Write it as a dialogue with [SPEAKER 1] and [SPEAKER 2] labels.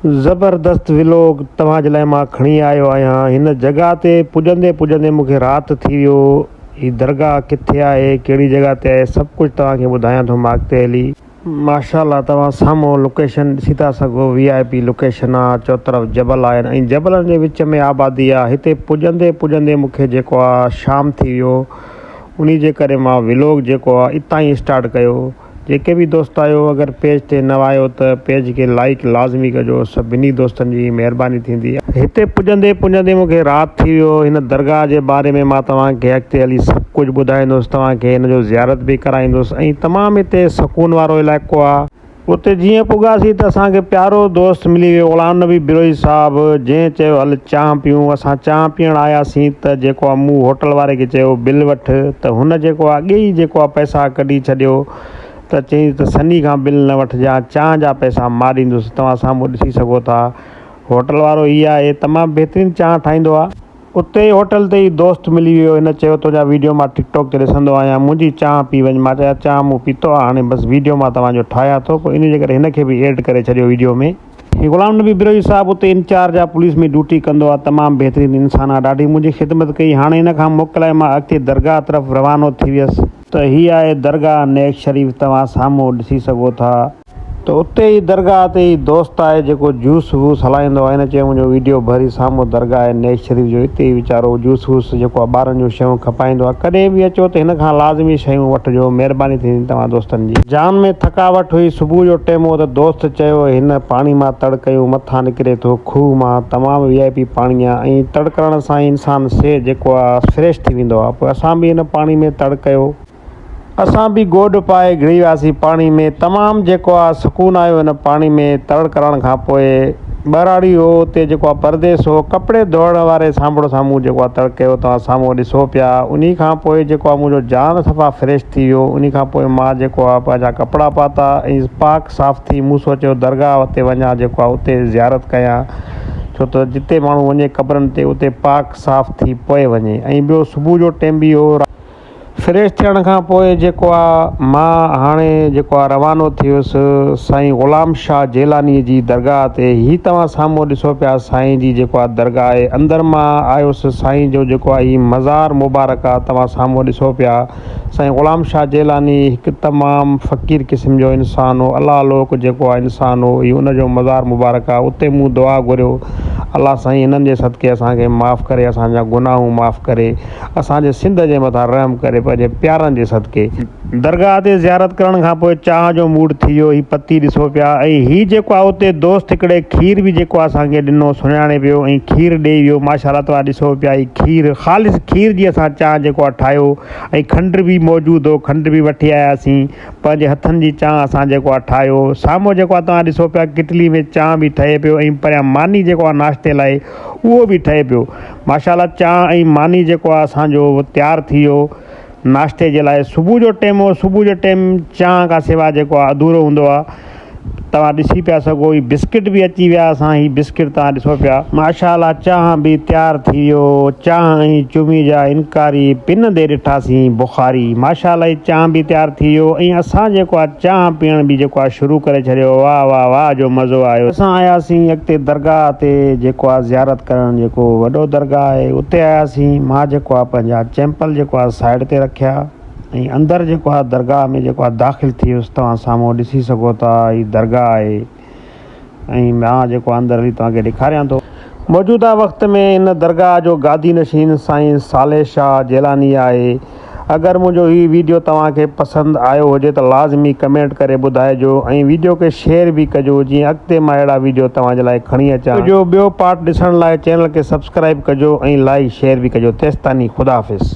[SPEAKER 1] زبردست ويلوگ توهان جي لاء مان کڻي آيو آهيان هن جڳهه تي پڄندي پڄندي مون کي رات ٿي ويو هي درگاهه ڪٿي آهي ڪهڙي جڳهه تي آهي سڀ ڪجهه توهان کي ٻڌايان ٿو مان اڳتي هلي. ماشاء الله توهان سامهون لوڪيشن ڏسي ٿا سگهو وي آء پي لوڪيشن آ چوطرف جبل آهن ۽ جبلن جي وچ ۾ آبادي آ هتي پڄندي پڄندي مون کي جيڪو آ شام ٿي ويو انهي جي ڪري مان ويلوگ جيڪو آ اتان ئي اسٽارٽ ڪيو جيڪي به دوست آهيو اگر پيج تي نوان آهيو ته پيج کي لائيڪ لازمي ڪجو سڀني دوستن جي مهرباني ٿيندي. هتي پڄندي پڄندي مون کي رات ٿي ويو هن درگاهه جي باري ۾ مان توهان کي اڳتي هلي سڀ ڪجهه ٻڌائيندس توهان کي هن جو زيارت به ڪرائيندس ۽ تمام هتي سڪون وارو علائقو آ. اتي جيئن پڳاسين ته اسان کي پيارو دوست ملي ويو غلام نبي بروهي صاحب جنهن چيو هل چانهه پيون اسان چانهه پيئڻ آياسين ته جيڪو آ مون هوٽل واري کي چيو بل وٺ ته هن جيڪو آ اڳي ئي جيڪو آ پئسا ڪڍي ڇڏيو ته چيائين ته سني کان بل نه وٺجان چانهه جا پئسا مان ڏيندس توهان سامهون ڏسي سگهو ٿا هوٽل وارو هي آهي تمام بهترين چانهه ٺاهيندو آ. اتي ئي هوٽل تي ئي دوست ملي ويو هن چيو تنهنجا ويڊيو مان ٽڪ ٽاڪ تي ڏسندو آهيان منهنجي چانهه پي وڃ مان چيو چانهه مون پيتو آهي هاڻي بس ويڊيو مان توهان جو ٺاهيان ٿو پوء انهي جي ڪري هن کي به ايڊ ڪري ڇڏيو ويڊيو ۾. هي غلام نبي بروهي صاحب اتي انچارج آ پوليس ۾ ڊيوٽي ڪندو آ تمام بهترين انسان آ ڏاڍي منهنجي خدمت ڪئي هاڻي هن کان موڪلائي مان اڳتي درگاهه طرف روانو ٿي ويس. ته هي آهي درگاهه نيڪ شريف توهان سامهون ڏسي سگهو ٿا. ته اتي ئي درگاهه تي ئي دوست آهي جيڪو جوس ووس هلائيندو آهي هن چيو منهنجو ويڊيو ڀري سامهون درگاهه آهي نيڪ شريف جو اتي ئي ويچارو جوس ووس جيڪو آهي ٻارن جون شيون کپائيندو آهي ڪڏهن به اچو ته هن کان لازمي شيون وٺجو مهرباني ٿيندي توهان دوستن جي. جان ۾ ٿڪاوٽ هئي صبح جو ٽيم هو ته دوست چيو هن پاڻي مان تڙ ڪيون مٿان نڪري ٿو کوهه مان تمام وي آء پي پاڻي آهي ۽ تڙ ڪرڻ سان ئي انسان سي جيڪو آهي فريش ٿي ويندو آهي پوء اسان به هن پاڻي ۾ تڙ ڪيو. اسان به گوڏ پائي گهڙي وياسين پاڻي ۾ تمام جيڪو آ سڪون آيو ان پاڻي ۾ ترڙ ڪرڻ کان پوء ٻهراڙي هو اتي جيڪو آ پرديس هو ڪپڙي ڌوئڻ واري سانڀڙ سان مون جيڪو آ تڙ ڪيو توهان سامهون ڏسو پيا انهي کان پوء جيڪو آ منهنجو جان صفا فريش ٿي ويو انهي کان پوء مان جيڪو آ پنهنجا ڪپڙا پاتا ۽ پاڪ صاف ٿي مون سوچيو درگاهه تي وڃان جيڪو آ اتي زيارت ڪيان ڇو ته جتي ماڻهو وڃي قبرن تي اتي پاڪ صاف ٿي پوء وڃي ۽ ٻيو صبح جو ٽيم به هو فريش ٿيڻ کان پوء جيڪو آ مان هاڻي جيڪو آ روانو ٿيس سائين غلام شاهه جيلاني جي درگاهه تي هي توهان سامهون ڏسو پيا سائين جي جيڪو آ درگاهه آهي اندر مان آيس سائين جو جيڪو آ هي مزار مبارڪ آ توهان سامهون ڏسو پيا سائين غلام شاهه جيلاني هڪ تمام فقير قسم جو انسان هو الله لوڪ جيڪو آ انسان هو هي ان جو مزار مبارڪ آ اتي مون دعا گهريو الله سائين هنن جي صدقي اسان کي معاف ڪري اسان جا گناهون معاف ڪري اسان جي سنڌ جي مٿان رحم ڪري پنهنجي پيارن جي صدقي. درگاهه تي زيارت ڪرڻ کان پوء چانهه جو موڊ ٿي ويو هي پتي ڏسو پيا ۽ هي جيڪو آ اتي دوست هڪڙي کير به جيڪو آ اسان کي ڏنو سڃاڻي پيو ۽ کير ڏئي ويو ماشاء الله توهان ڏسو پيا هي کير خالص کير جي اسان چانهه جيڪو آ ٺاهيو ۽ کنڊ به موجود هو کنڊ به وٺي آياسين پنهنجي هٿن جي چانهه اسان جيڪو آ ٺاهيو سامهون جيڪو آ توهان ڏسو پيا ڪٽلي ۾ چانهه به ٺهي پيو ۽ پريان ماني جيڪو آ ناشتي لاء اهو به ٺهي پيو ماشاء الله چانھ ۽ ماني جيڪو آ اسان جو تيار ٿي ويو ناشتي جي لاء صبح جو ٽيم هو صبح جو ٽيم چانھ کان سوا جيڪو آ اڌورو هوندو آ توهان ڏسي پيا سگهو هي بسڪٽ به اچي ويا اسان هي بسڪٽ توهان ڏسو پيا. ماشاء الله چانھ به تيار ٿي ويو چانھ ۽ چمي جا انڪاري پنندي ڏٺاسين بخاري ماشاء الله هي چانھ به تيار ٿي ويو ۽ اسان جيڪو آ چانھ پيئڻ به جيڪو آ شروع ڪري ڇڏيو واھ واھ واھ جو مزو آيو. اسان آياسين اڳتي درگاھ تي جيڪو آ زيارت ڪرڻ جيڪو وڏو درگاھ آهي اتي آياسين مان جيڪو آ پنهنجا چيمپل جيڪو آ سائيڊ تي رکيا ۽ اندر جيڪو آ درگاھ ۾ جيڪو آ داخل ٿي ويس توهان سامهون ڏسي سگهو ٿا هي درگاھ آهي. ۽ مان جيڪو اندر هلي توهان کي ڏيکاريان ٿو. موجوده وقت ۾ هن درگاهه جو گادي نشين سائين صالح شاهه جيلاني آهي. اگر منهنجو هي ويڊيو توهان کي پسند آيو هجي ته لازمي ڪمينٽ ڪري ٻڌائجو ۽ ويڊيو کي شيئر به ڪجو جيئن اڳتي مان اهڙا ويڊيو توهان جي لاء کڻي اچان. جو ٻيو پارٽ ڏسڻ لاء چينل کي سبسڪرائيب ڪجو ۽ لائيڪ شيئر به ڪجو تيستاني خدا حافظ.